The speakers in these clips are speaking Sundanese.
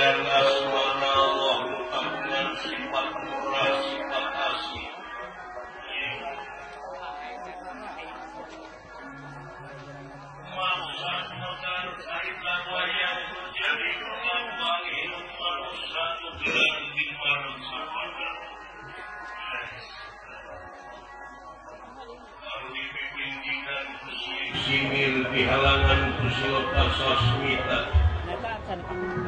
Kamulian asmana Allah kagungan sifat murah sifat asih. Maksad modar carita wayang jadi lambang hidup manusia tujuan di manusia. Singil di halangan kusilota sasmita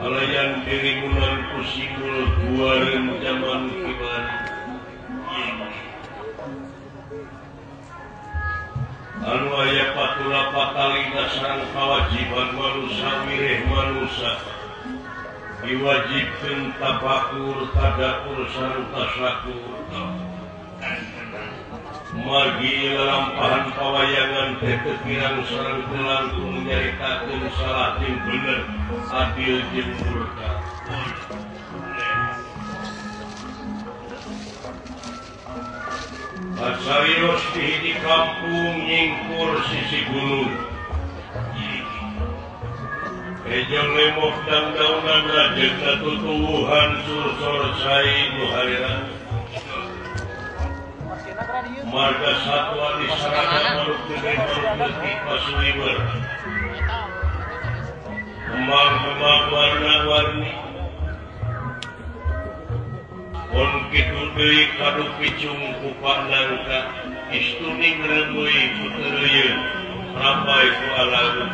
alayan dirimunan kusimul buaren zaman kibari anu aya patula patalina sareng kawajiban manusa wireh manusa diwajibkeun tafakur tadakur sareng tasyakur. Margi lalampahan pawayangan teh teu kirang sareng teu langkung nyaritakeun salah jeung bener adil jeung murka. Pasarios di hiji kampung nyingkur sisi gunung. Ejong lemok dangdaunan rajegna tutuwuhan sursor cai nu hariran. Marga satwa di sarana makhluk gede makhluk leutik pasuliwer. Kembang-kembang warna-warni. Pon kitu deui kadu picung kupak nangka, istuning reungeuy ku teureuyeuh, rambai ku alageun.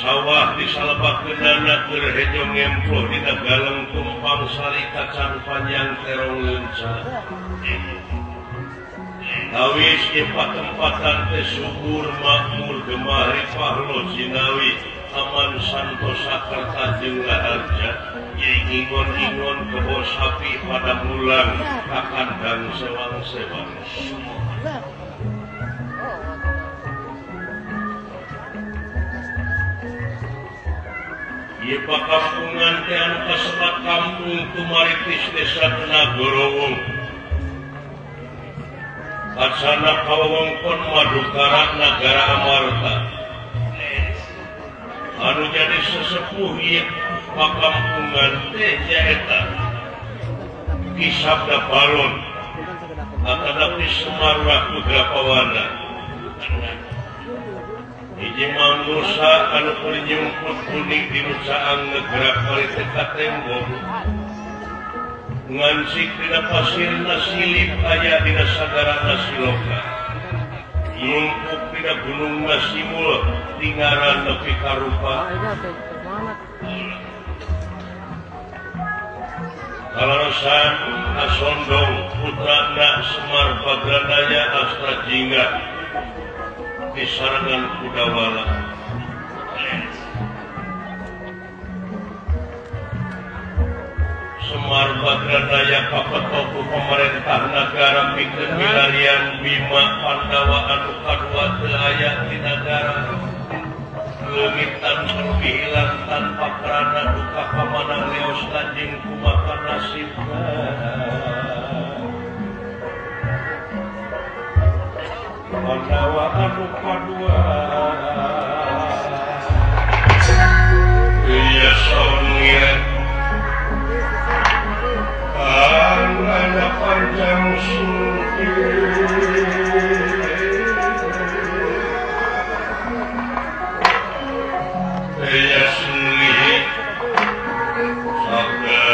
Sawah di salebakkeunana keur hejo ngemploh dina galeng tumpang sari kacang panjang terong leunca. Tawis ieu patempatan teh subur makmur gemah ripah lo jinawi aman santosa kerta jeung raharja ingon-ingon kebo sapi pada mulang ka kandang sewang-sewang. Ieu pakampungan teh anu kasebat kampung Tumaritis desa Tenagorowong. Kacana kawewengkon Madukara Nagara Amarta. Anu jadi sesepuh ieu pakampungan teh nyaeta Ki Sabda Balon atanapi Semar Rakutra Pawana. Hiji manusa anu keur nyungkut kuning di caang ngegerak balik teh ka tembok. Ngansik dina pasirna silip aya dina sagarana siloka. Nyungkuk dina gunungna simul tingaran nepi ka rupa. Kalaresan Asondong putrana Semar Badranaya Astra Jingga disarengan Kudawala. Semar Badranaya kapetoku pemerintah nagara pikeun milarian Bima Pandawa anu kadua teu aya di nagara. Leungit tanpa hilang tanpa karana duka kamana leos lanjing kumaha nasibna. Pandawa anu kadua iya saungian anana panjang sulti iya sungih sabda.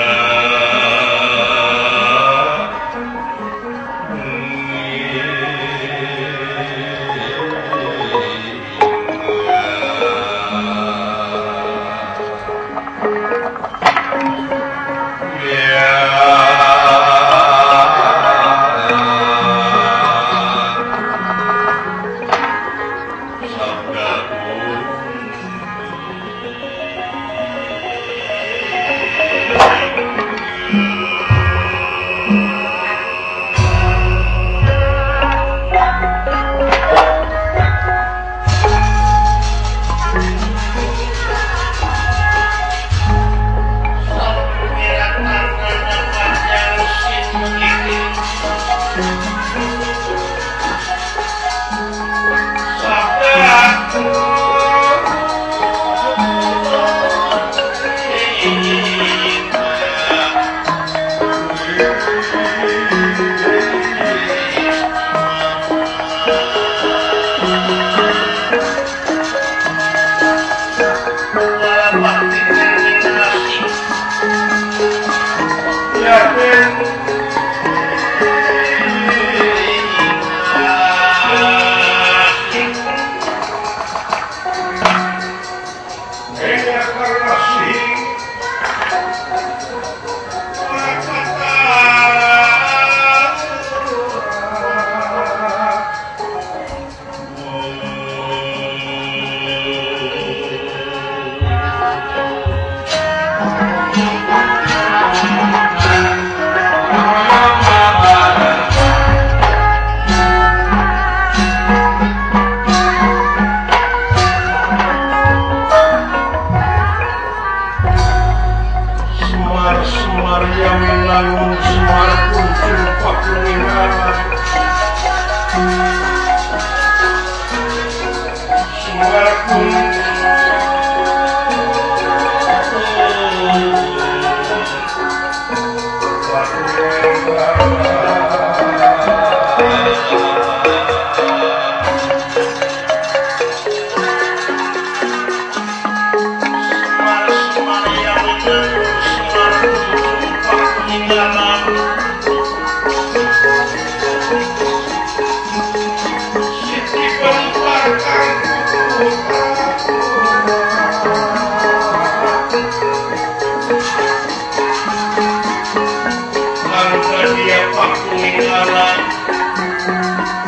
Singgala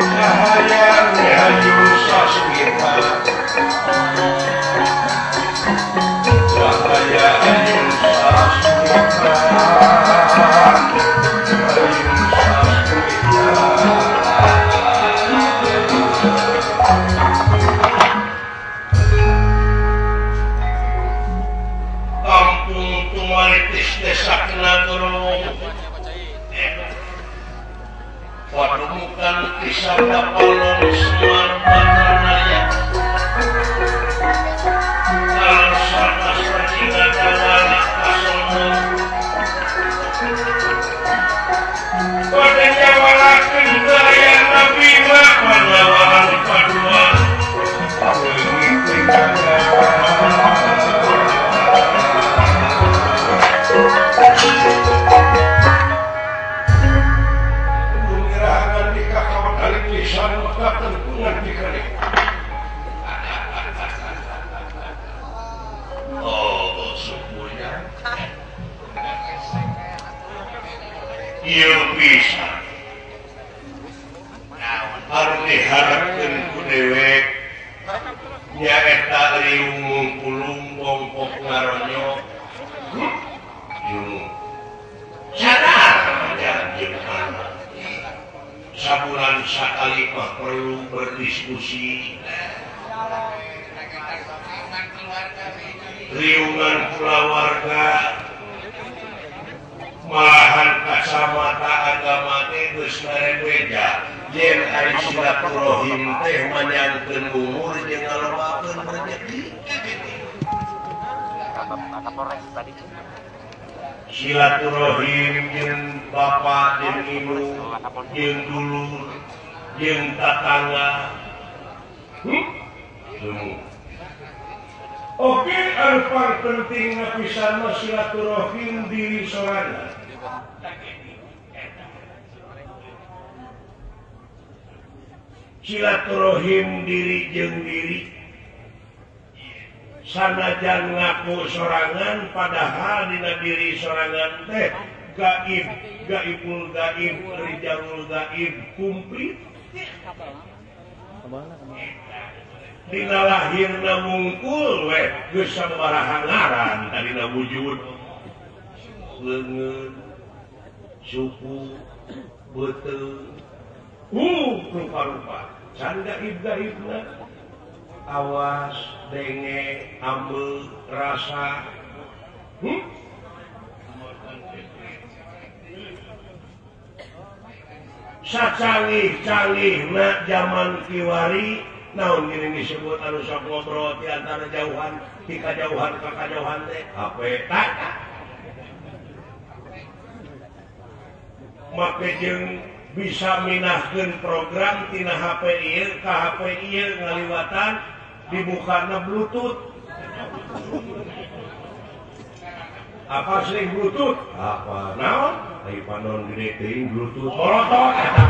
cahaya Hayu Sasmita cahaya Hayu Sasmita Hayu Sasmita. Kampung Tumaritis Desa Kenagorowong pademukan Kisabda Palon Semar Batranaya Karsana Sracina Dawala Kasono pada jawalakeun daya Nabi mah Pandawaan padua oh sukunya ieu bisa harus diharapkeun ku dewek nyaeta riung pulung bongkok ngaronyo jung cara jeung anak sabulan sakali mah perlu berdiskusi riungan kulawarga malahan kacamata agama teh geus ngarebeja yen ari silaturahim teh manyangkeun umur jeung ngalobakeun rejeki. Silaturahim jeung bapa jeung ibu jeung dulur jeung tatangga. Oke, anu penting pisan mah silaturahim diri sorangan. Silaturahim diri jeung diri. Sanajan ngaku sorangan padahal dina diri sorangan teh gaib, gaibul gaib, rijalul gaib kumplit. Dina lahirna mungkul we geus sabaraha ngaran tadina wujud leungeun suku beuteung rupa-rupa can gaib-gaibna awas denge ambe rasa. Sacanggih-canggihna zaman kiwari naon gini disebut anu sok ngobrol di antara jauhan di kajauhan ka kajauhan teh HP tak make jeung bisa minahkeun program tina HP ieu ka HP ieu ngaliwatan dibukana Bluetooth. Apa sering Bluetooth? Apa naon? Ai panon gede teuing Bluetooth. Molotot eta.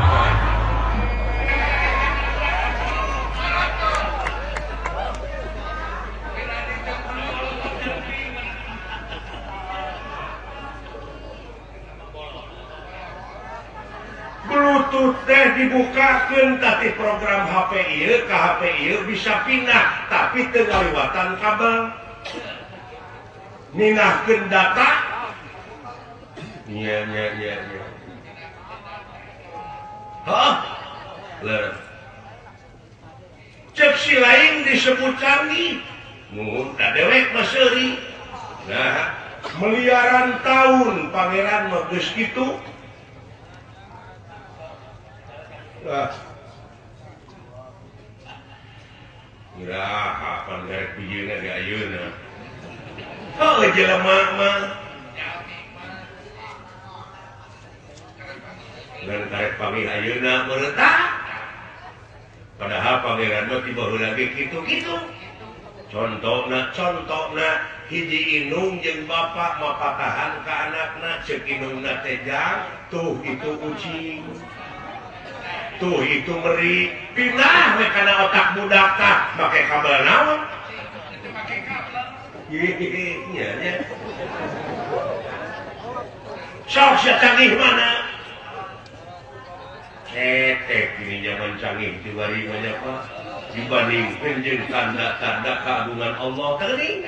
Bluetooth teh dibukakeun tapi program HP ieu ka HP ieu bisa pindah tapi teu ngaliwatan kabel. Minahkeun data. Nya nya nya nya. Hah? Leres. Cek si lain disebut canggih. Mun da dewek mah seuri. Nah, miliaran tahun pangeran mah geus kitu. Ah. Iraha pan garek bijieuna ge ayeuna. Oh, jelema mah. Ngan karek panggih ayeuna meureun tah. Padahal pangeran mah ti baheula ge kitu-kitu. Contona hiji inung jeung bapak mapatahan ka anakna ceuk inungna teh jang, tuh itu kucing. Tuh itu meri, pindah we kana otak budak tah make kabel naon? Iya nya. Sok sia canggih mana? Cetek ini zaman canggih dibari banyak Pak dibandingkan jeung tanda-tanda keagungan Allah tadi.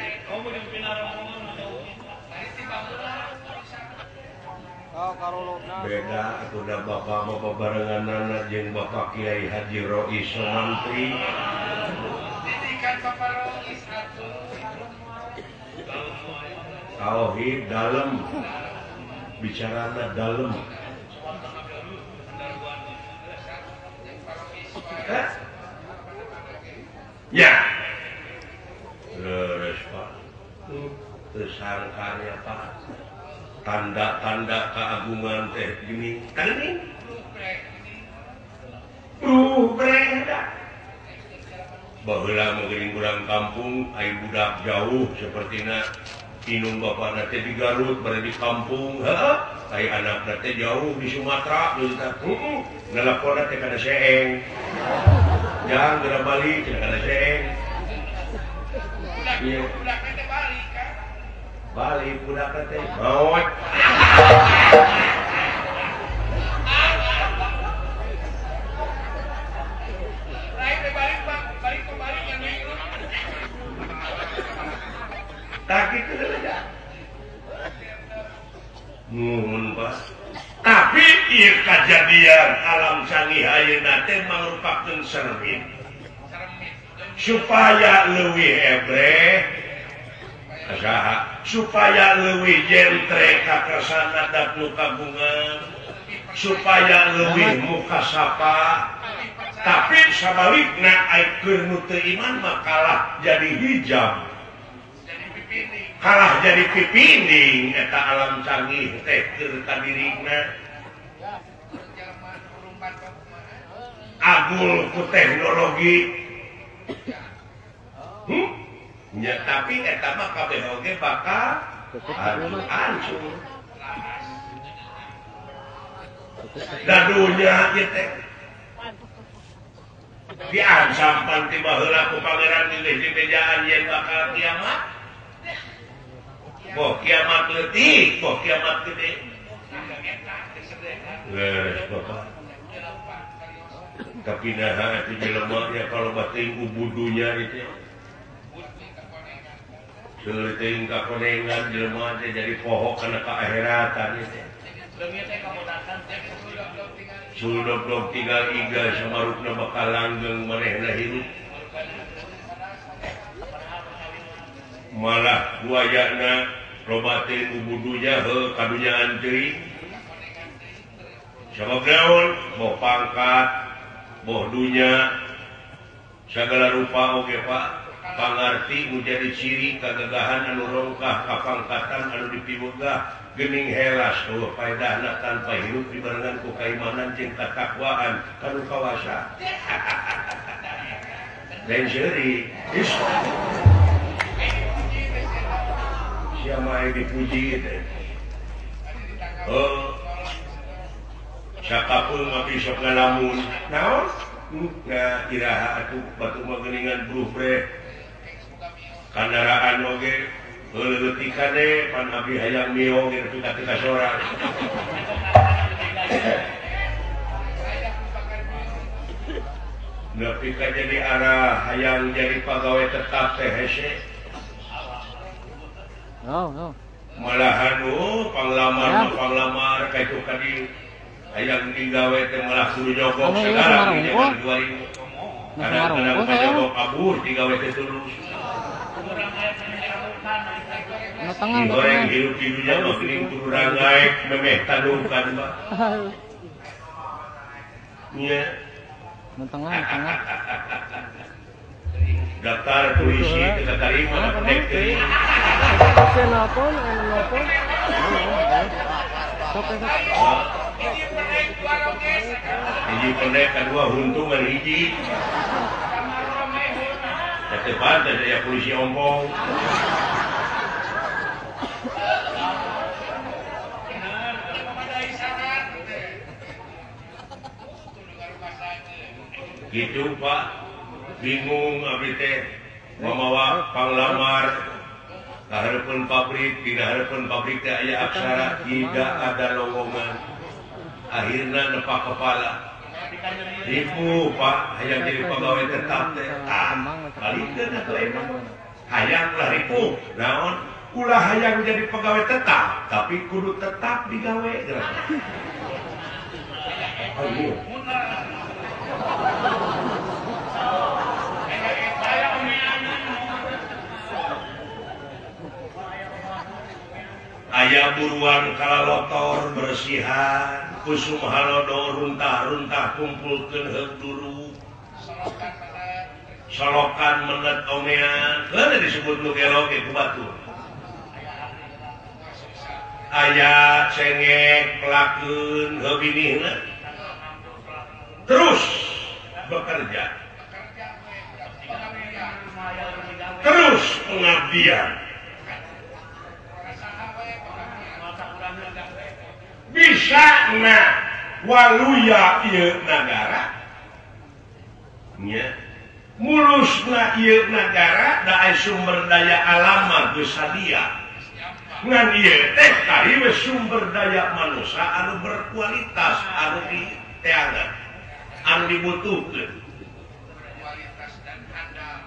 Beda atuh da bapak mah babarenganana jeung Bapak Kiai Haji Rois Somantri. Didikan Bapak Rois atuh. Tauhid dalem, bicarana dalem. Ya, leres Pak, tersangkanya Pak, tanda-tanda keagungan teh gini, kan ini, baheula mah geuning urang kampung, ai budak jauh sapertina inung bapana teh di Garut, bari di kampung, heeh, ai anakna teh jauh di Sumatera, geus tah, heeh, nalaponna teh kana seeng. Jangan geura balik cenah kana seeng. Ieu budakna teh balik kan. Balik budakna teh maot. Lain teh balik balik ke balik yang deui. Tak kitu deui. Nuhun Pak. Tapi ieu kajadian alam canggih ayeuna teh mangrupakeun cermin supaya leuwih ebreh saha supaya leuwih jentre kakersana da nu kagungan supaya leuwih mukasapa tapi sabalikna ai keur nu teu iman mah kalah jadi hijab kalah jadi pipinding eta alam canggih teh keur ka dirina agul ku teknologi nya tapi eta mah kabeh oge bakal hancur da dunya ieu teh diancam pan ti baheula ku pangeran milih di bejaan yen bakal kiamat. Boh kiamat leutik, boh kiamat gede. Leres Bapak. Tapi naha itu jelema nya kalau bating ubudunya itu. Leuting kakonengan jelema teh jadi poho kana kaakheratan itu. Suldog-dog tinggal iga samarupna bakal langgeng manehna hirup. Malah buayana loba teh ubudunya heuh kadunyaan teuing. Sabab naon? Boh pangkat, boh dunya, sagala rupa oge Pak, pangarti nu jadi ciri kagagahan anu rongkah kapangkatan anu dipibegah geuning helas eueuh paedahna tanpa hirup dibarengan ku kaimanan jeung katakwaan kanu kawasa. Lain seuri. Siapa yang dipuji teh? Oh, sakapun mah bisa ngalamun. Naon? Nah, iraha atuh batu mah geuningan bruh-breh. Kandaraan oge leutik kade pan abdi hayang mio ge nepi ka teu kasorang. Nepi ka jadi arah hayang jadi pagawe tetap teh hese. No, no. Malahan oh panglamar panglamar ka itu kadi hayang digawe teh malah kudu jogok segala di jaman 2000. Kadang-kadang kajogok kabur digawe teh tulus. Digoreng hirup di dunya mah geuning kudu rangaek memeh tandungkan Pak. Nya. Tengah, tengah. Daftar polisi teu katarima pendek teuing. Saya nelpon, anu nelpon. Sok sok. Hiji pendek kadua huntu ngan hiji. Teu pantes aya polisi ompong. Gitu Pak, bingung abdi teh mamawa panglamar ka hareupeun pabrik, dina hareupeun pabrik teh aya aksara tidak ada lowongan. Akhirna nepak kepala. Ribu Pak hayang jadi pegawai tetap teh. Ah, balikeun atuh emang. Hayang ulah ribu. Naon? Ulah hayang jadi pegawai tetap, tapi kudu tetap digawe. Aduh. Aya buruan kalalotor bersihan kusum halodo runtah-runtah kumpulkeun heug dulu solokan menet omean heuh disebut nu gelo ge ku batur aya cengek pelakeun heuh binihna terus bekerja terus pengabdian bisa na waluya ieu nagara nya mulusna ieu nagara da sumber daya alam mah geus sadia ngan ieu teh tadi we sumber daya manusia anu berkualitas anu diteangan anu dibutuhkeun kualitas dan handal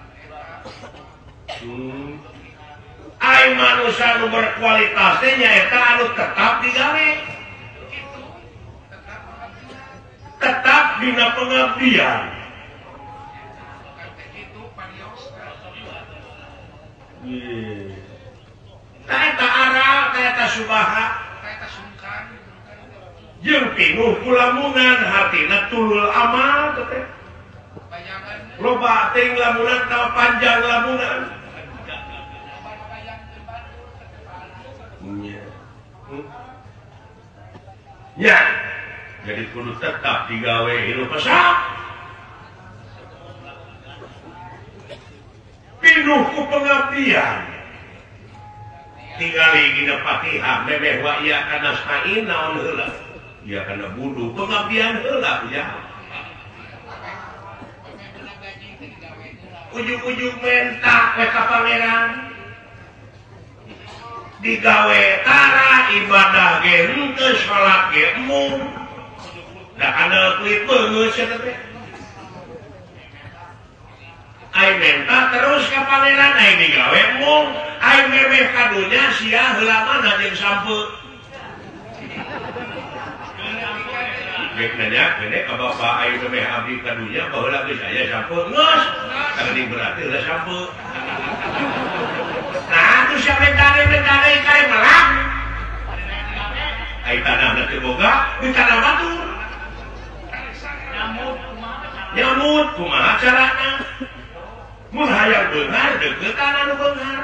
ai manusia anu berkualitas teh nyaeta anu tetap digawe tetap dina pengabdian. Kaeta aral, kaeta subaha, jeung pinuh kulamunan hatina tulul amal teh. Loba teuing lamunan tawa panjang lamunan. Ya. Jadi kudu tetap digawe hirup pesat. Pinuh ku pengabdian. Tingali dina Fatihah memeh wa iya kana stain naon heula. Iya kana budu pengabdian heula ya. Ujug-ujug menta we ka pangeran. Digawe tara ibadah ge henteu salat ge embung. Da kana kulit beungeut sia teh. Ai menta terus ka pangeran ai digawe embung, ai memeh ka dunya sia heula mana jeung sampeu. Rek nanya gede ka bapak ai memeh abdi ka dunya baheula geus aya sampeu geus. Kana berarti heula sampeu. Nah, atuh sia mentare-mentare kare melak. Ai tanahna teu boga, di tanah batur. Nyamut kumaha carana? Mun hayang beunghar deukeut anu beunghar.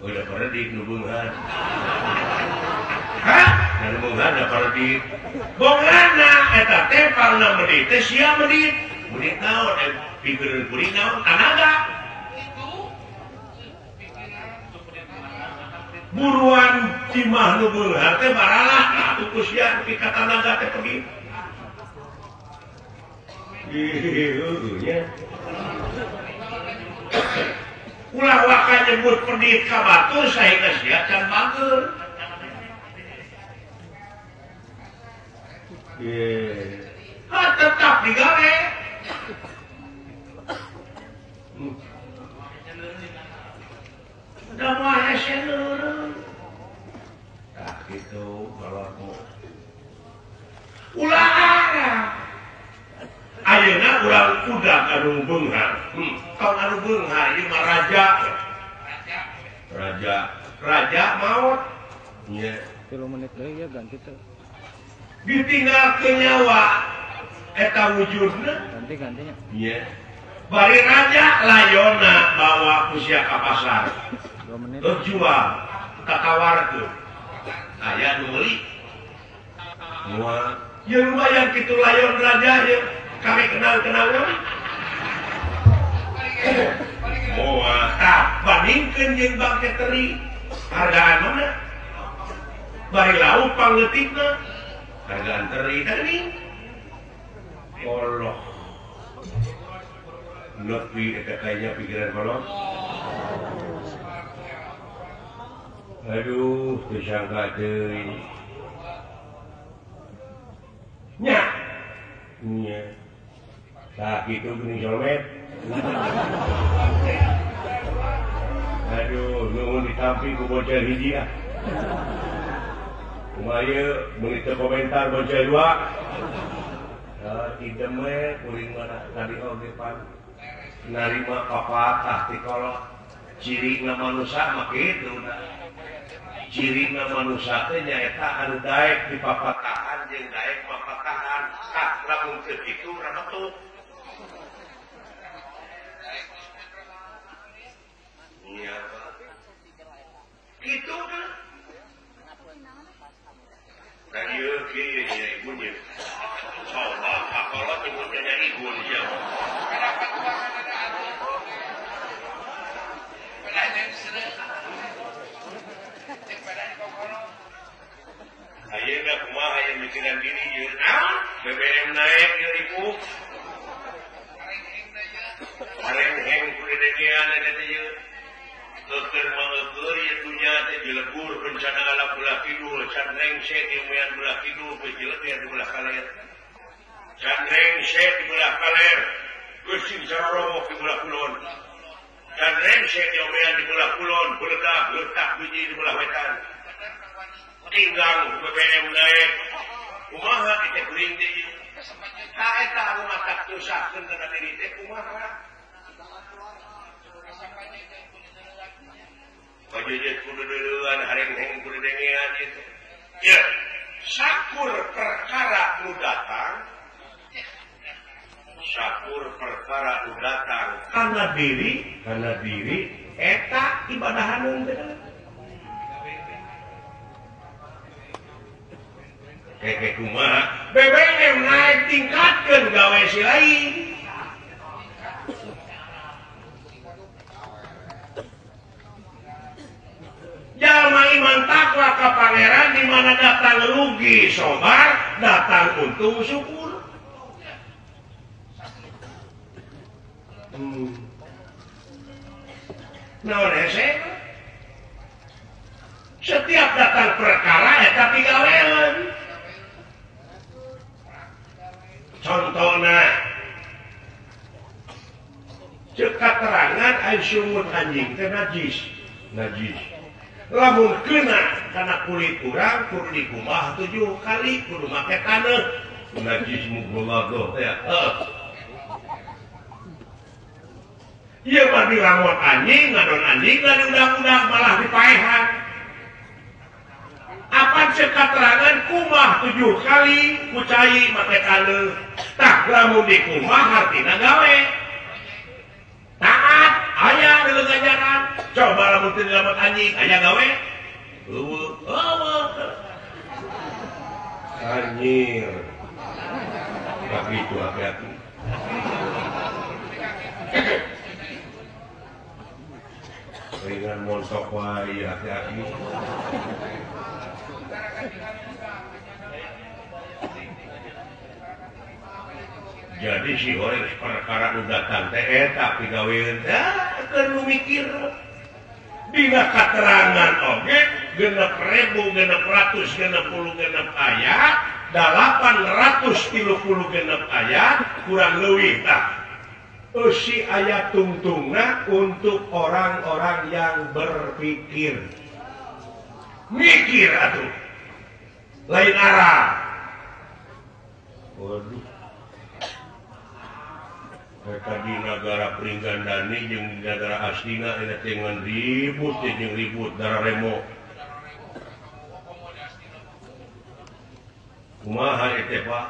Udah paredik nu beunghar. Hah? Nu beunghar da paredik. Bongana eta teh pangna medit teh sia medit. Medit naon? Pikireun kuring naon? Tanaga. Buruan cimah nu beunghar teh baralah atuh ku sia nepi ka tanaga teh pergi. Ih, ulah waka nyebut pedit ka batur sahingga sia can bager. Ah, tetap digawe. Da moal hese leureun. Tah kitu balormu. Ulah arah. Ayeuna urang udag anu beunghar. Tong anu beunghar ieu mah raja. Raja. Raja maot. Nya. 3 menit deui ya ganti teh. Ditinggal ke nyawa eta wujudna. Ganti-gantinya. Nya. Bari raja layona bawa ku sia ka pasar. 2 menit. Jual tatawarkeun. Aya nu meuli. Moal. Ieu lumayan kitu layon raja ieu. Kami kenal-kenal moal. Tah bandingkeun jeung bangke teri. Hargaan mana? Bari lauk pangleutikna. Hargaan teri tadi. Allah. Nepi eta kayaknya pikiran kolot. Aduh, teu sangka teuing. Nya. Tah kitu geuning solmet. Aduh, nuhun ditampi ku bocah hiji ah. Kumaha ieu meuli teu komentar bocah dua. Idem we kuring mah tadi oge pan narima papatah ti kolot. Cirina manusia mah kitu da. Cirina manusia teh nyaeta anu daek dipapatahan jeung daek mapatahan. Tah lamun teu kitu rametuk. Iya, gitu kan? Nah, iya, iya, iya, ibu nya. Coba, kalau ibu nya ibu nya. Ayeuna kumaha aya mikiran diri ieu? Naon? BBM naik ieu ibu. Areng-heng kudedegean eta teh ieu. Keur mangeukeun ieu dunya teh dilebur bencana alam belah kidul, can rengse di umean belah kidul, geus di belah kaler. Can rengse di belah kaler, geus saroromok di belah kulon. Can rengse di umean di belah kulon, beledak letak biji di belah wetan. Tinggal BBM naik. Kumaha kita kuring teh ieu? Tah eta anu matak tusahkeun kana diri teh kumaha? Pajejet kudu deuleun, hareng-heng kudu dengean ieu. Ya, sakur perkara nu datang, sakur perkara nu datang kana diri eta ibadah haneun teh. Keke kumaha? BBM naik tingkatkeun gawe si lain. Jalma iman takwa ka pangeran di mana datang rugi sobar, datang untung syukur. Naon hese? Setiap datang perkara eta pigawean. Contohna ceuk katerangan ai sungut anjing teh najis. Najis. Lamun kena kana kulit urang kudu dikumbah 7 kali kudu make taneuh. Najis mughalladhah teh. Heeh. Ieu mah dilamon anjing, ngadon anjing ngadiudak-udak malah dipaehan. Apa ceuk katerangan kumah 7 kali ku cai make taneuh. Tah lamun dikumbah hartina gawe. Taat aya deuleu ganjaran. Coba lamun teu dilamon anjing aya gawe? Eueuh, eueuh. Anjir. Begitu hati-hati. Ringan montok wae hati-hati. Jadi si horeng perkara nu datang teh eta pigaweun teh keur nu mikir. Dina katerangan oge 6.666 ayat, 836 ayat kurang leuwih tah. Eusi ayat tungtungna untuk orang-orang yang berpikir. Mikir atuh. Lain arah. Waduh. Mereka di negara Pringgandani jeung di negara Astina eta teh ngan ribut jeung ribut darah remo. Kumaha eta Pak?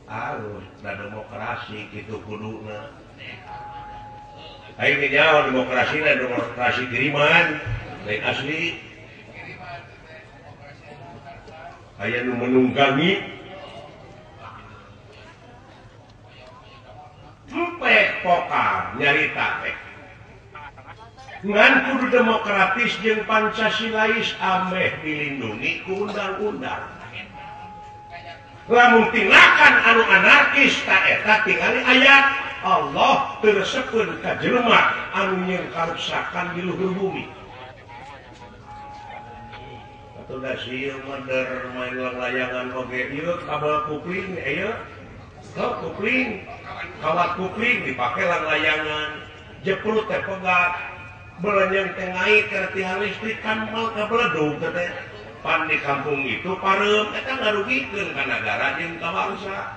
Alus da demokrasi kitu kuduna. Aing nyaho demokrasina demokrasi kiriman lain asli. Aya nu menunggangi Empek pokar nyarita teh. Ngan kudu demokratis jeung Pancasilais ameh dilindungi ku undang-undang. Lamun tindakan anu anarkis ta eta tingali ayat Allah teu resepeun ka jelema anu nyeun karuksakan di luhur bumi. Atuh da sieun meder main layangan oge ieu kabel kupling ieu. Heuh kupling. Kawat kupling dipake layangan. Jeprut teh pegat. Belenyeng teh ngait kana tiang listrik kan mal kabeledug teh. Pan di kampung itu pareum eta ngarugikeun ka nagara jeung ka bangsa.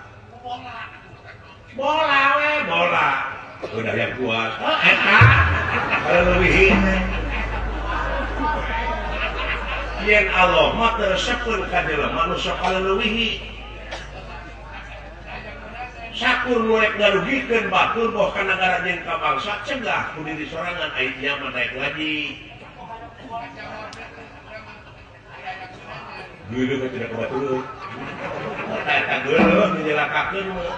Bola we bola. Udah yang kuat. Oh, eta. Kalau leuwih yen Allah mah teu resepeun ka jelema nu sok kaleuwihi. Sakur nu rek ngarugikeun batur boh ka nagara jeung ka bangsa cegah ku diri sorangan ai nya mah naik ngaji. Geuleuh tidak ka batur. Eta geuleuh dijelakakeun mah.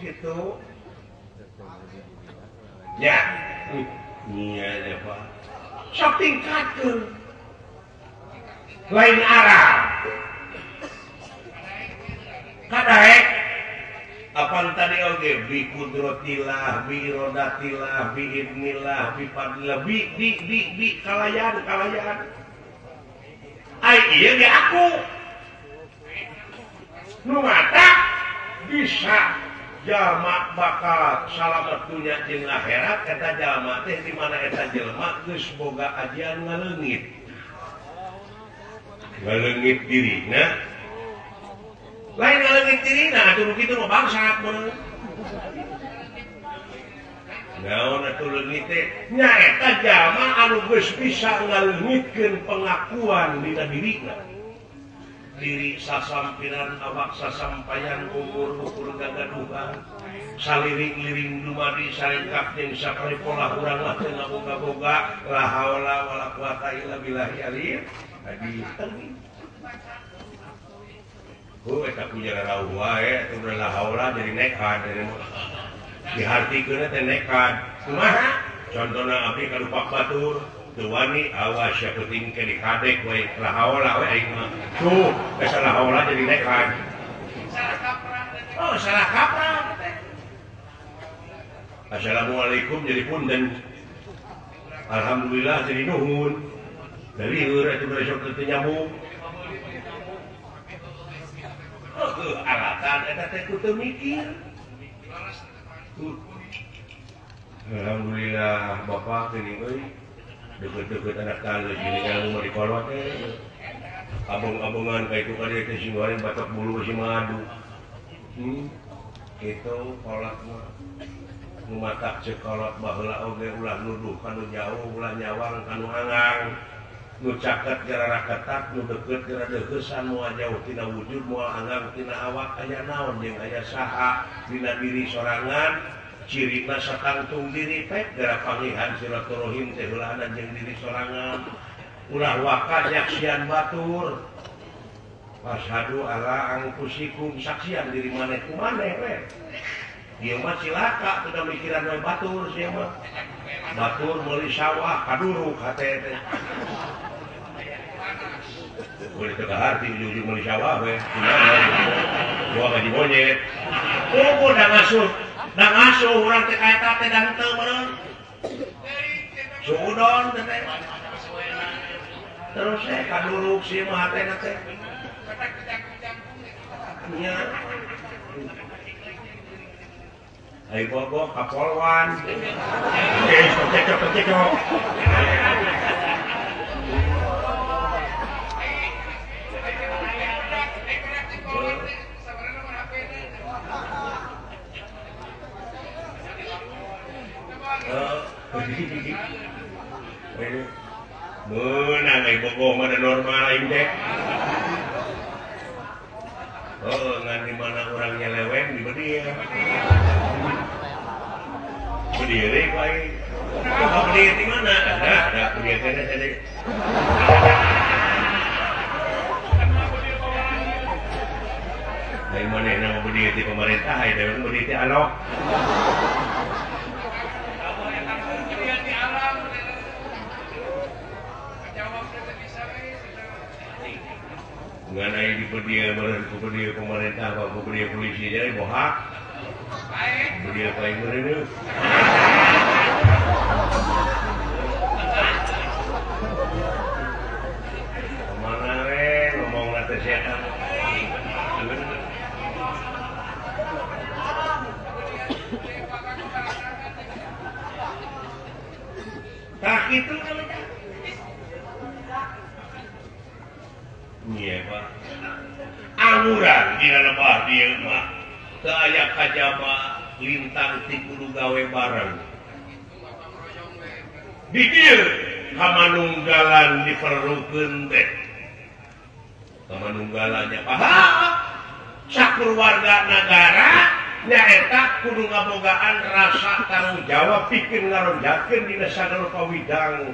Gitu ya iya ya Pak sok tingkatkeun lain arah kadaek apan tadi oge bi kudratillah bi irodatillah bi idnillah bi fadlillah bi bi bi bi kalayan kalayan ai ieu ge aku nu mata bisa jalma bakal salamet dunya jeung akhirat eta jalma teh di mana eta jelema geus boga ajian ngaleungit ngaleungit dirina lain ngaleungit dirina atuh nu kitu mah bangsat mun naon atuh leungit teh nya eta jalma anu geus bisa ngaleungitkeun pengakuan dina dirina diri sasampiran awak sasampayan umur ukur gagaduhan saliring-liring dumadi saringkap jeung sakali pola urang lah teu ngaboga-boga la haula wala quwata illa billahi aliyil azim. Oh eta punya rauh wae atuh la haula jadi nekat dihartikeun teh nekat kumaha contona abdi kalupak batur teu wani awas sia penting ke dikadek we la haula we aing mah tuh geus la haula jadi nekat salah kaprah. Oh salah kaprah teh. Assalamualaikum jadi punten alhamdulillah jadi nuhun dari heur atuh besok teu nyambung. Oh alatan eta teh ku teu mikir. Alhamdulillah bapak geuning euy deket-deket anak tangga gini kan mau dikolot teh abong-abongan kayak itu kali teh sing goreng batok bulu si madu. Itu kolot mah nu matak ceuk kolot baheula oge ulah nuduh kanu jauh ulah nyawang kanu angang nu caket gara ketat nu deket gara deuheusan moal jauh tina wujud moal angang tina awak aya naon jeung aya saha dina diri sorangan cirina satangtung diri teh gara pangihan silaturahim teh heulana jeung diri sorangan ulah waka nyaksian batur Ashadu ala angkusikum saksian diri maneh ku maneh we. Ieu mah cilaka teu mikiran we batur sia mah. Batur meuli sawah kaduruk hate teh. Boleh teu kaharti ujung-ujung meuli sawah we. Gua gaji monyet. Oh, da ngasuh. Da ngasuh urang teh ka eta teh da henteu meureun. Suudon teh. Terus teh kaduruk sia mah hatena teh. Nya. Ayo bogo kapolwan. Cekcok cekcok. Menang ayo bogo mana normal aing teh. Oh, ngan di mana orangnya leweng di berdiri. Berdiri kok aing. Kok berdiri di mana? Ada, berdiri kene tadi. Dari mana nama berdiri di pemerintah, dari mana berdiri di alok. Mengenai di pemerintah, pemerintah, polisi jadi bohak. Dia paling meureun. Mana we ngomong teh sia. Tah kitu kan. Iya Pak. Anguran dina lebah dieu mah teu aya kajaba lintang ti kudu gawe bareng. Di dieu kamanunggalan diperlukeun teh. Kamanunggalannya paham. Sakur warga nagara nyaeta kudu ngabogaan rasa tanggung jawab pikeun ngaronjakeun dina sagala pawidang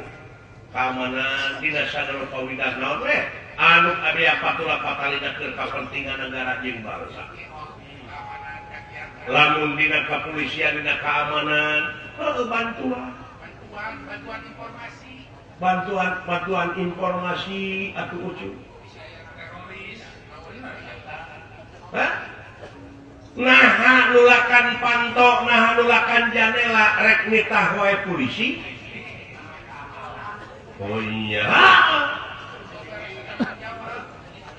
keamanan dina sagala pawidang naon we anu aya patula patalina keur kapentingan negara jeung bangsa. Lamun dina kepolisian dina keamanan heueuh bantuan bantuan informasi bantuan informasi atuh ucu hah? Nah nulakan pantok, nah nulakan janela rek nitah wae polisi. Oh iya.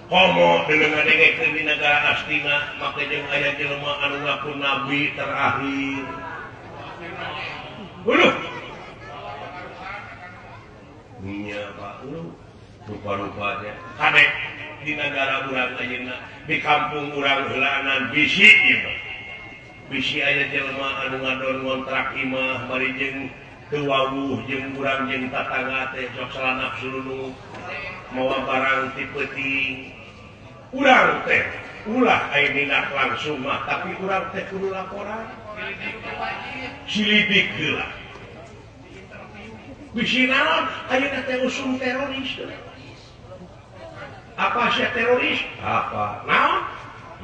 Komo deuleu ngadengekeun di nagara Astina make jeung aya jelema anu ngaku nabi terakhir. Uluh. Nya Pak, uluh. Rupa-rupanya kadek di negara urang ayeuna di kampung urang heulaanan bisi ieu mah. Bisi aya jelema anu ngadon ngontrak imah bari jeung teu wawuh jeung urang jeung tatangga teh sok salanap sulunu mawa barang ti peuting. Urang teh ulah aya dina langsung mah tapi urang teh kudu laporan. Silidik heula. Bisi naon ayeuna teh usum teroris. Apa sih teroris? Apa? Naon?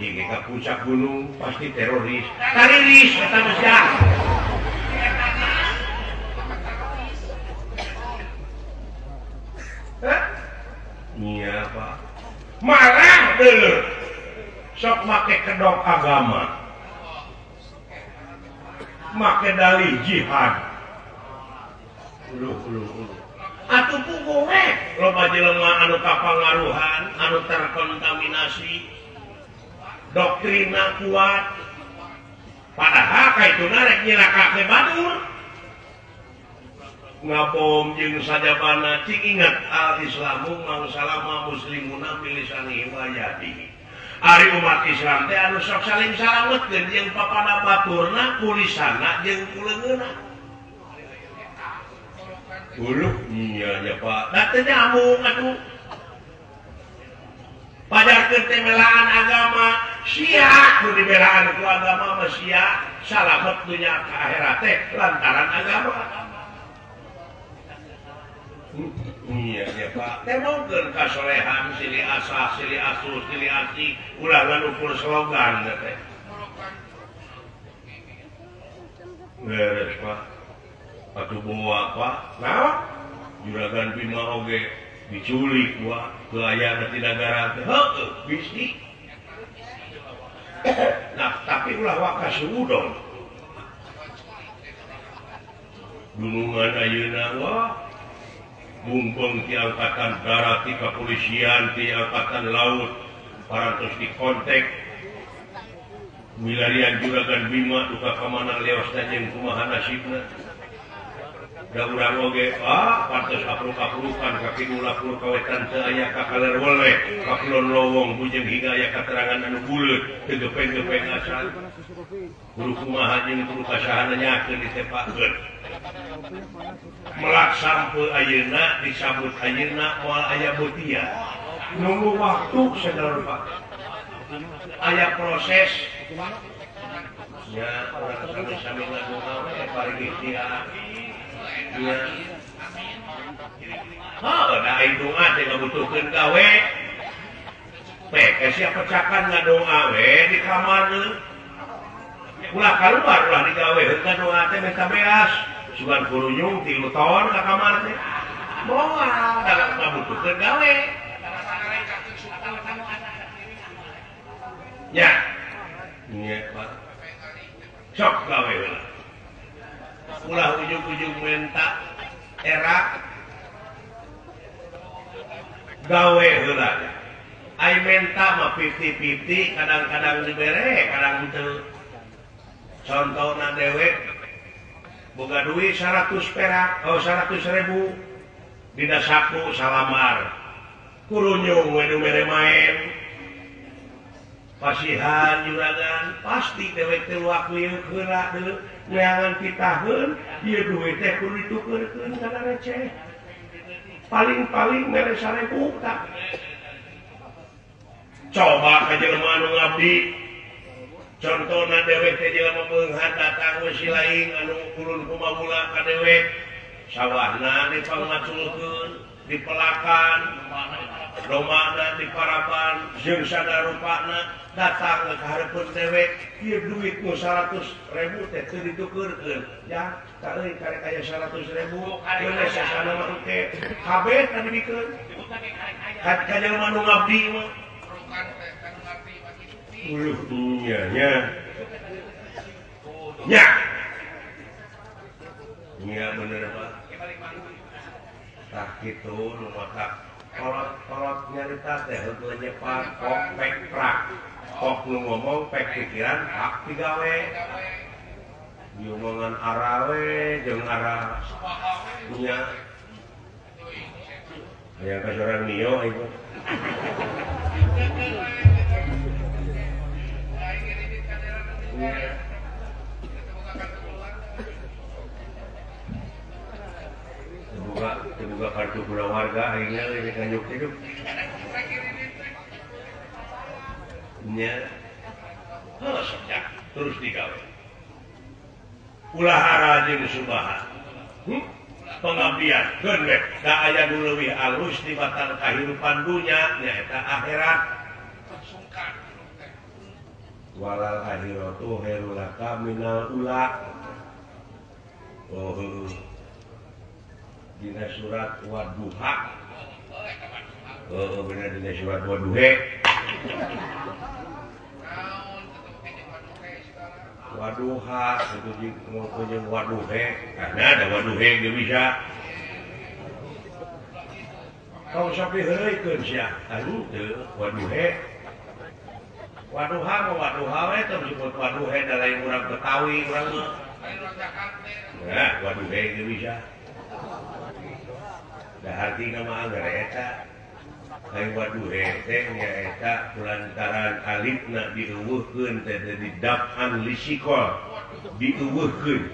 Jika ke puncak gunung pasti teroris. Tariris kata manusia. Hah? Iya Pak. Marah dulu. Sok make kedok agama. Make dalih jihad. Uluh uluh uluh. Atuh puguh we loba jelema anu kapangaruhan anu terkontaminasi doktrina kuat padahal kaituna rek nyilakake batur ngabom jeung sajabana cing ingat al islamu mangsalama muslimuna bilisanihi wa yadihi ari umat Islam teh anu sok saling salametkeun jeung papada baturna kulisana jeung kuleungeunna. Uluh iya nya Pak. Da teu nyambung atuh. Pajarkeun teh belaan agama, sia nu dibelaan ku agama mah sia salamet dunya ka akhirat teh lantaran agama. Iya nya Pak. Teh mongkeun kasolehan silih asah, silih asuh, silih asih, ulah nganukur slogan teh. Beres Pak. Atuh bawa Pak, nah juragan Bima oge diculik wah teu aya di nagara teh heueuh bisi. Nah tapi ulah waka suudon. Gunungan ayeuna wah bumbung ti angkatan darat ti kepolisian ti angkatan laut parantos dikontak milarian juragan Bima duka ka mana leosna jeung kumaha nasibna. Da urang oge ah pantes apruk-aprukan ka kidul apruk ka wetan teu aya ka kaler weleh ka kulon lowong bujeng hingga aya katerangan anu buleut teu gepeng-gepeng acan kudu kumaha jeung kudu kasahana nyakeun ditepakeun melak sampeu ayeuna disambut ayeuna moal aya beutia nunggu waktu sagala rupa aya proses nya urang sami-sami ngadoa we bari ikhtiar. Iya. Oh, da aing doa teh ngabutuhkeun gawe. Pek sia pecakan ngadoa we di kamar. Ulah kaluar ulah digawe heuh ngadoa teh minta beas. Sugan kurunyung 3 tahun ka kamar teh. Moal da ngabutuhkeun gawe. Ya. Nya, Pak. Sok gawe. ujung menta era gawe heula. Ai menta mah 50-50 kadang-kadang dibere, kadang henteu. Contohna dewek boga duit 100 perak, oh 100.000 dina saku salamar. Kurunyung we nu mere maen. Pasihan juragan pasti dewek teh luak liuk heula deui neangan pitaheun ieu duit teh kudu ditukeurkeun kana receh. Paling-paling mere 1.000 tak. Coba ka jelema anu ngabdi. Contona dewek teh jelema beunghar datang we si laing anu ulun kumamula ka dewek. Sawahna dipangmaculkeun, dipelakan, domana diparaban, jeung sadarupana datang ka hareupeun dewek, ieu duit nu 100.000 teh teu ditukeurkeun. Ya, ka euy karek aya 100.000, keun sasana mah engke kabeh tadi dibikeun. Ka jelema nu ngabdi mah. Uluh nya nya. Nya. Nya bener Pak. Tah kitu nu matak kolot-kolot nyarita teh heueuh nyepat kok pek prak. Kok nu ngomong pek pikiran hak digawe. Diomongan arawe jeung ara nya. Aya ka sorang nio ieu. Dibuka kartu keluarga akhirnya ini kanyuk hidup. Nya. Heuh sok terus digawe. Ulah ara jeung subaha. Pengabdian keun we da aya nu leuwih alus tibatan kahirupan dunya nyaeta akhirat. Walal akhiratu khairul laka minal ula. Oh dina surat Wadduha. Oh bener dina surat Wadduhe. Waduha itu jeung waduhe. Karena ada waduhe ge bisa. Kau sampai heureuykeun sia. Aduh teu waduhe. Waduha mah waduha we teu disebut waduhe da lain urang Betawi urang mah. Nah, waduhe ge bisa. Da hartina mah anggar eta. Lain waduhe teh nyaeta kulantaran alifna dieuweuhkeun teh didap'an lisikol dieuweuhkeun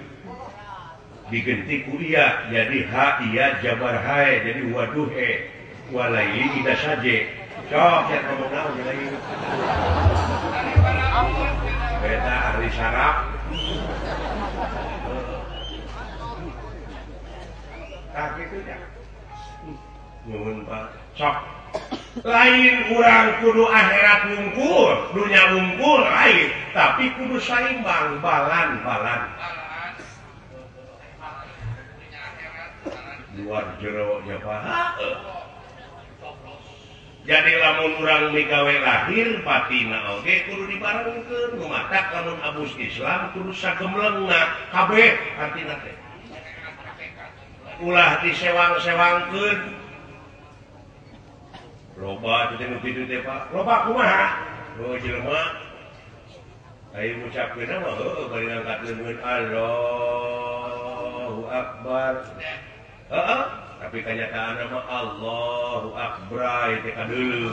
digenti ku iya jadi ha iya jabar hae jadi waduhe walaili ida saje cok ya ngomong naon lagi beta ahli saraf tah kitu nya nuhun Pak sok lain urang kudu akhirat wungkul dunya wungkul lain tapi kudu saimbang balan-balan luar jero nya Pak. Jadi lamun urang migawe lahir batina oge kudu dibarengkeun nu matak lamun abus Islam kudu sagemlengna kabeh artina teh ulah disewang-sewangkeun. Loba teh nu kitu teh Pak. Loba kumaha? Oh jelema. Aya ngucapkeun mah heueuh bari ngangkat leungeun Allahu Akbar. Heeh, tapi kanyataan mah Allahu Akbar teh kadeuleu.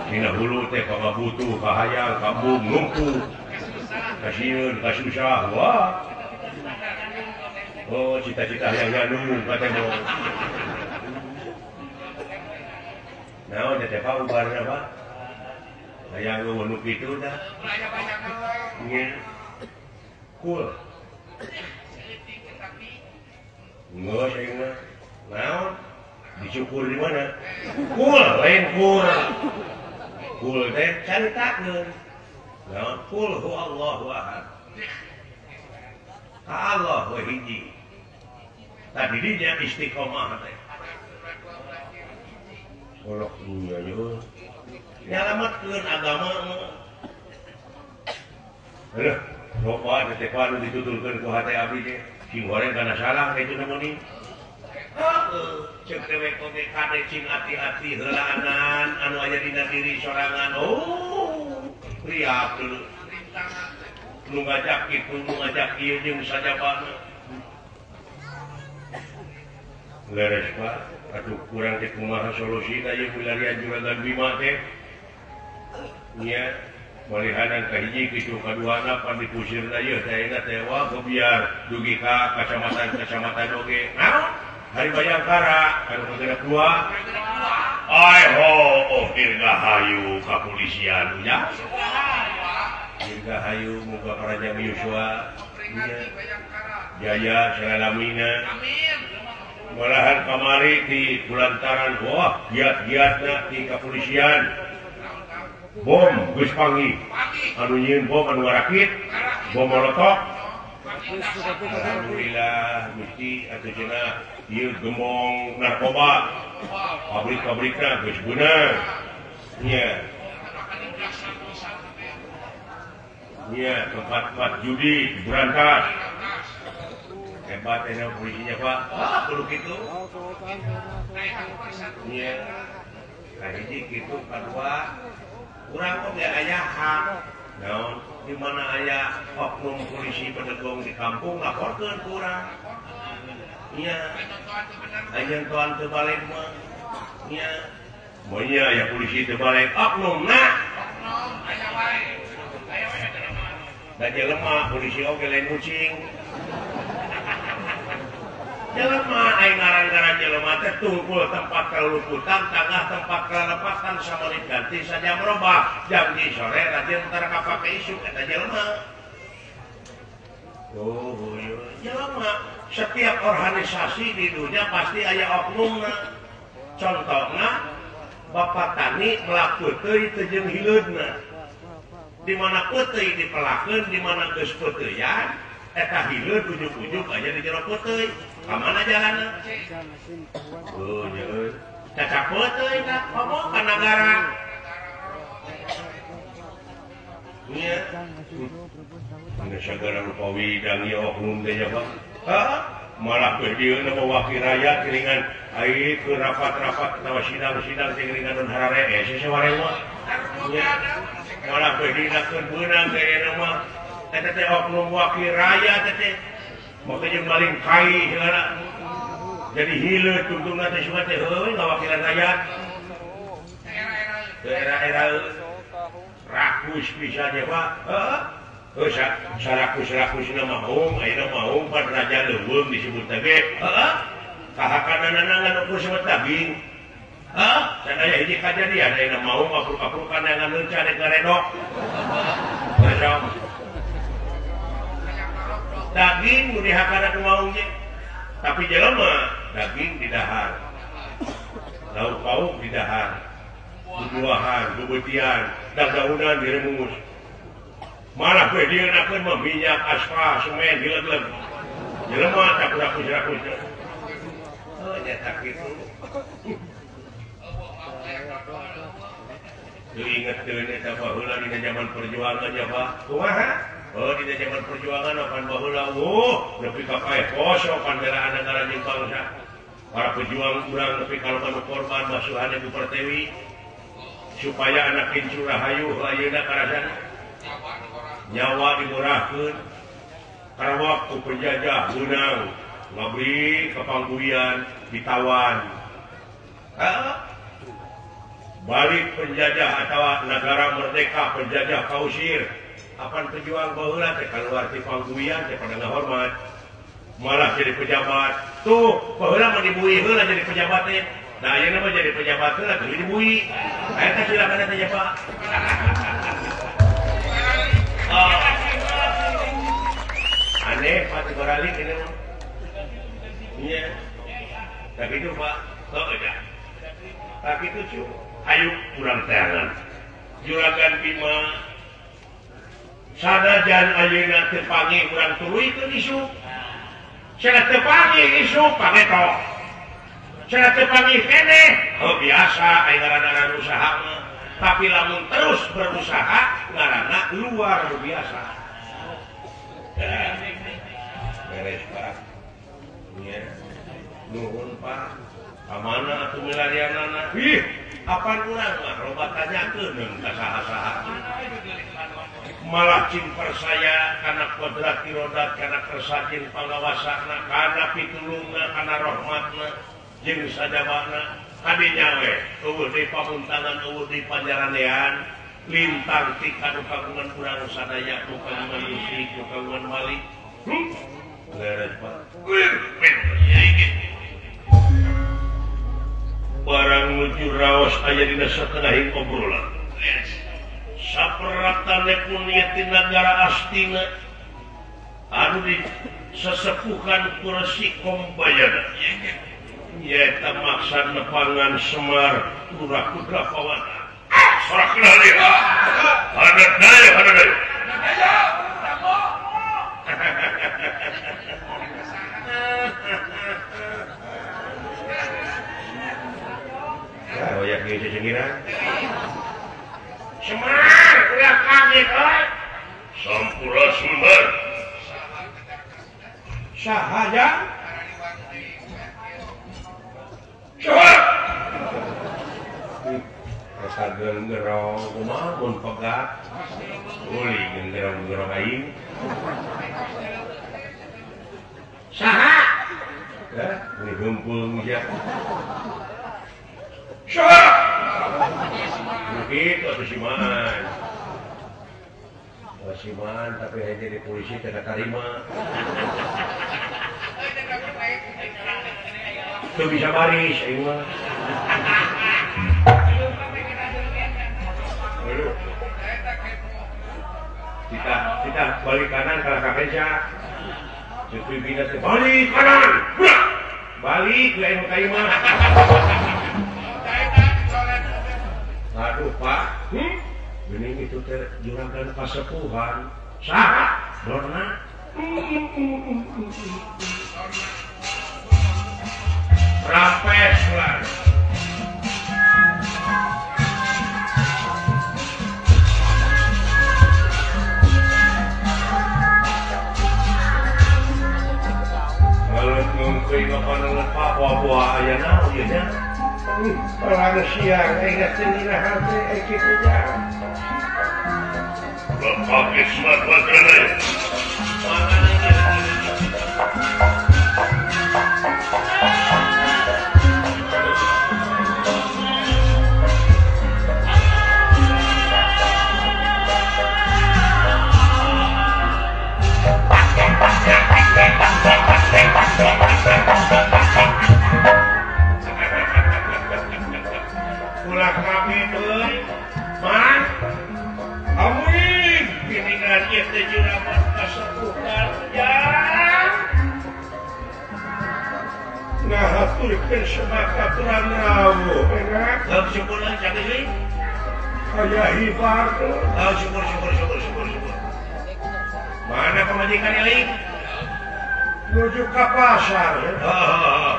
Dina hulu teh kabutuh, kahayang, kabung, lumpuh. Kasieun, kasusah, wah. Oh, cita-cita hayang nyandung ka teh mah. Naon teh Pak ubarna Pak? Hayang nu kitu dah. Nya. Kul. Geus aing mah. Naon? Dicukur di mana? Kul, lain kur. Kul teh caritakeun. Naon? Kul huwallahu ahad. Ka Allah we hiji. Tadi dinya istiqomah teh. Kolok nya yo. Nyalametkeun agama mah. Heuh, loba teh Pak nu ditutulkeun ku hate abdi teh. Cing goreng kana salah kitu namoni. Heeh, ceuk dewek oge kade cing hati-hati heulaanan anu aya dina diri sorangan. Oh, riak dulu. Nu ngajak kitu, nu ngajak ieu jeung sajabana. Leres Pak, aduh kurang teh kumaha solusina ieu milarian Juragan Bima teh. Nya malihanan ka hiji kitu kaduana pan dipusirna ieu teh ayeuna teh wah gebiar dugi ka kacamatan-kacamatan oge. Naon? Hari Bayangkara anu kagena dua. Ai ho, oh dirgahayu kapolisian nya. Dirgahayu muga parajang Yosua. Jaya salalamina. Amin. Malahan kamari di kulantaran wah giat-giatna di kepolisian. Bom geus panggih. Anu nyieun bom anu ngarakit, bom molotov. Alhamdulillah Gusti atuh cenah ieu gembong narkoba. Pabrik-pabrikna geus beunang. Nya. Nya tempat-tempat judi berantas. Hebat enak polisinya Pak. Ah, perlu gitu. Iya. Kahiji kitu kadua. Urang oge aya hak. Naon di mana aya oknum polisi pedegong di kampung laporkeun ku urang. Iya. Aya toan teu balik mah. Iya. Monya aya polisi teu balik oknumna. Oknum aya wae. Aya wae jelema. Da jelema polisi oge lain kucing. Jelema aing ngaran-ngaran jelema teh tungkul tempat kaluputan tangah tempat kalepasan samelit ganti saja merubah jam di sore rajin tara kapake isuk eta jelema. Oh, jelema setiap organisasi di dunia pasti aya oknumna. Contohna Bapak Tani melak peuteuy teu jeung hileudna. Di mana peuteuy dipelakeun, di mana geus peuteuyan eta hileud ujug-ujug aja di jero peuteuy. Ka mana jalanna? Oh, nya. Caca peuteuy tah ngomong ka nagara. Nya. Geus sagala rupa widang ieu oknum teh nya, Pak. Hah? Malah keur dieu na wakil rakyat geuningan ai keur rapat-rapat atawa sidang-sidang teh geuningan nun harare sese warewa. Malah keur dinakeun beunang teh ayeuna mah. Eta teh oknum wakil rakyat teh make jeung maling kai segala. Jadi hileut tungtungna teh sugan teh heueuy ngawakilan rakyat. Era-era rakus pisan ya Pak. Heeh. Heuh sarakus-rakusna mah maung, ayeuna maung pan raja leuweung disebut teh ge. Heeh. Kahakananana ngan ukur sebut daging. Heeh, sadaya hiji kajadian ayeuna maung apruk-aprukan ngan leunca rek ngaredok. Daging nu dihakana ku maung ge. Tapi jelema daging didahar. Lauk pauk didahar. Bubuahan, bubutian, dagaunan diremus. Malah we dieunakeun mah minyak, aspal, semen dileg-leg. Jelema tak rakus-rakus. Oh, nya tak kitu. Teu ingetkeun eta baheula dina zaman perjuangan nya Pak. Kumaha? Oh, dina zaman perjuangan apan baheula oh, nepi ka paeh poso pan belaan negara jeung bangsa. Para pejuang urang nepi ka loba nu korban basuhan Ibu Pertiwi supaya anak incu rahayu ayeuna karasana. Nyawa dimurahkeun. Karena waktu penjajah meunang ngabri ka pangguyan ditawan. Heeh. Balik penjajah atawa negara merdeka penjajah kausir. Apan pejuang baheula teh kaluar ti pangguyan teh pada ngahormat. Malah jadi pejabat. Tuh, baheula mah dibui heula jadi pejabat teh. Nah, ayeuna mah jadi pejabat heula teu dibui. Eta silakan teh Pak. Oh. Aneh Pak Tiboralik ini mah. Iya. Tak itu Pak. Oh, iya. Tak itu cu. Ayo urang teangan. Juragan Bima sanajan ayeuna teu panggih urang tuluykeun isuk. Cenah teu panggih isuk pangeto. Cenah teu panggih keneh. Oh biasa aya ngaranna usaha mah. Tapi lamun terus berusaha ngaranna luar biasa. Beres Pak. Nya. Nuhun Pak. Ka mana atuh milarianana? Ih, apaan urang mah loba tanyakeun ka saha-saha. Malah cing percaya kana kodrat irodat kana kersa jeung pangawasana kana pitulungna kana rahmatna jeung sajabana kadinya we eueuh di pamuntangan eueuh di panjaranean lintang ti kanu kagungan urang sadaya nu kagungan Gusti nu kagungan wali. Leres Pak. Barang nuju raos aya dina satengahing obrolan. Saperatane punya ti nagara Astina anu di sesepuhan ku Resi Kombayana. Nyaeta maksa nepangan Semar Lurah Putra Pawana. Sorak kenal dia. Hadat daya, hadat daya. Ya, oyak ieu cengira. Semar, ulah kaget euy. Sampurasun, Mar. Saha jang? Saha? Asa gerong kumaha mun pegat. Uli gerong-gerong aing. Saha? Hah, ini heumpung sia. Saha? Begitu atuh si Man. Si Man tapi hanya jadi polisi tidak terima. Tuh bisa baris aing mah. Kita balik kanan kalau kakeja. Jadi bina teh balik kanan. Balik lain ka imah. Aduh Pak, Geuning itu teh juragan kasepuhan. Saha? Dorna. Rapes lah. Kalau ngungkui makan lupa buah-buah aya naon ieu nya. Perang siang ingat cenina hati kitu jang. Bapak Ismat Wadrana. Ulah kami euy, Man. Amin. Geuningan ieu teh juragan kasepuhan jang. Ngahaturkeun semaka kurang rawuh, enak. Heuh syukur euy cak deui. Aya hibar tuh. Heuh syukur syukur syukur syukur syukur. Mana pamajikan euy? Nuju ka pasar. Heeh.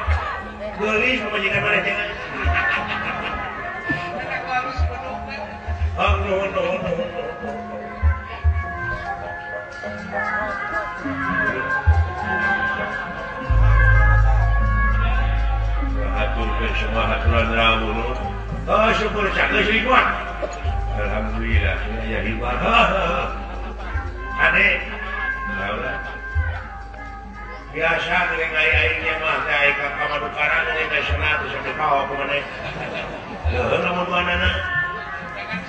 Geulis pamajikan maneh teh. Oh, nuhun nuhun nuhun. Ngahaturkeun semua haturan rawuh nu. Oh, syukur cak geus ribuan. Alhamdulillah, aya hibar. Ade. Naon biasa geuning aing mah teh ai ka pamadukaran geuning teh cenah teh sampe kaho kumaneh. Leuheung lamun duanana.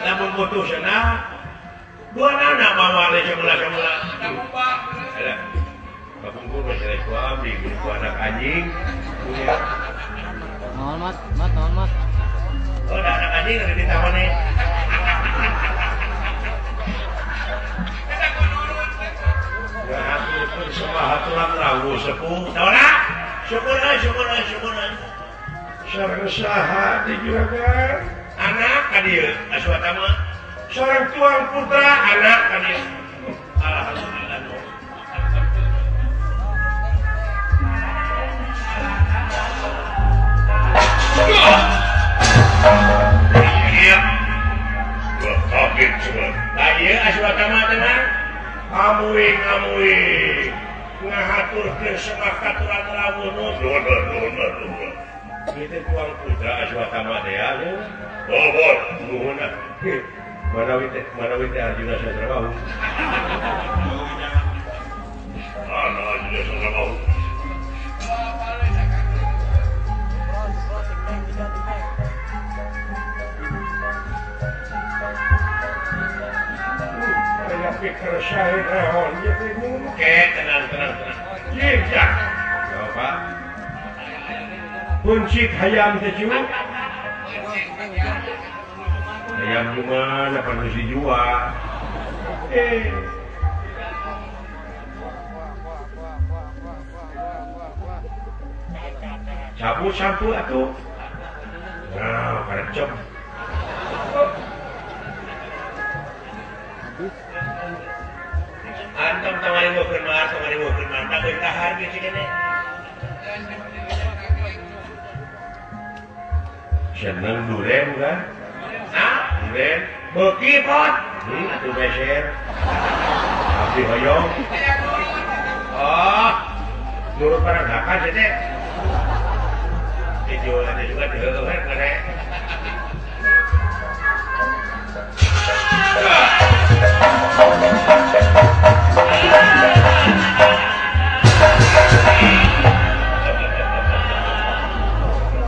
Lamun butuh cenah duanana mawa le samula-samula. Alah. Kapungkur mah cenah ku abdi ku anak anjing. Naon Mat? Mat naon Mat? Oh, da anak anjing ada di tamaneh. Semua haturan rawuh sepuh. Saudara, syukur euy, syukur euy, syukur euy. Sareng saha di juragan? Anak ka dieu, aswata mah. Sareng tuang putra anak ka dieu. Alhamdulillah. Iya. Gua kaget semua. Lah ieu aswata mah tenang. Amuing amuing. Ngahaturkeun semah katuran rawuh nuhun nuhun nuhun. Ieu tuang putra Aswatama teh ya. Oh, boy. Nuhun ah. Manawi teh Arjuna Sasrabahu. Ana Arjuna Sasrabahu. Pikir saya rehon oke tenang tenang tenang iya Pak kuncit hayam teh cu hayam gimana perlu dijual sapu-sapu atuh nah karecep antum tawari ngukeun mah tawari ngukeun mah tak dahar geus kene seneng duren kan hah duren beuki pot atuh beser abdi hoyong oh nurut paragakan sih teh dijualan juga diheueuh kene.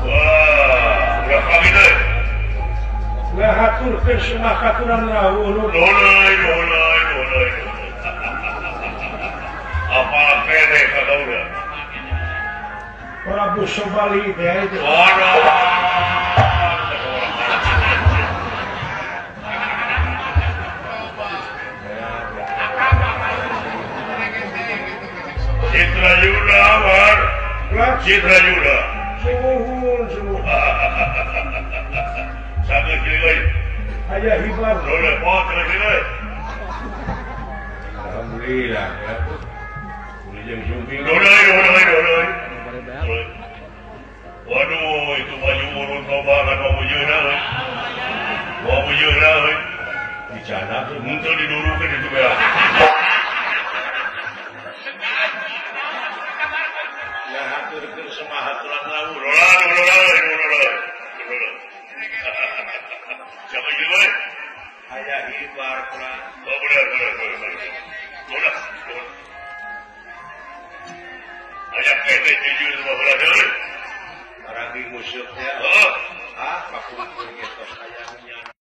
Wah, udah kawin euy. Ngahaturkeun semah katuran rawuh nuhun euy, nuhun euy, nuhun euy. Apa kene kadauna? Prabu Sobali teh itu. Waduh. Citra Yuda war. Citra Yuda. Sumuhun sumuhun. Sambil kiri euy. Aya hibar. Leuleut pot kiri euy. Alhamdulillah ya. Ulah jeung sumping. Leuleut leuleut leuleut. Waduh, itu baju urun loba kan wabujeuna euy. Wabujeuna euy. Dicana tuh henteu didurukeun itu beak. Semah aturan rawuh.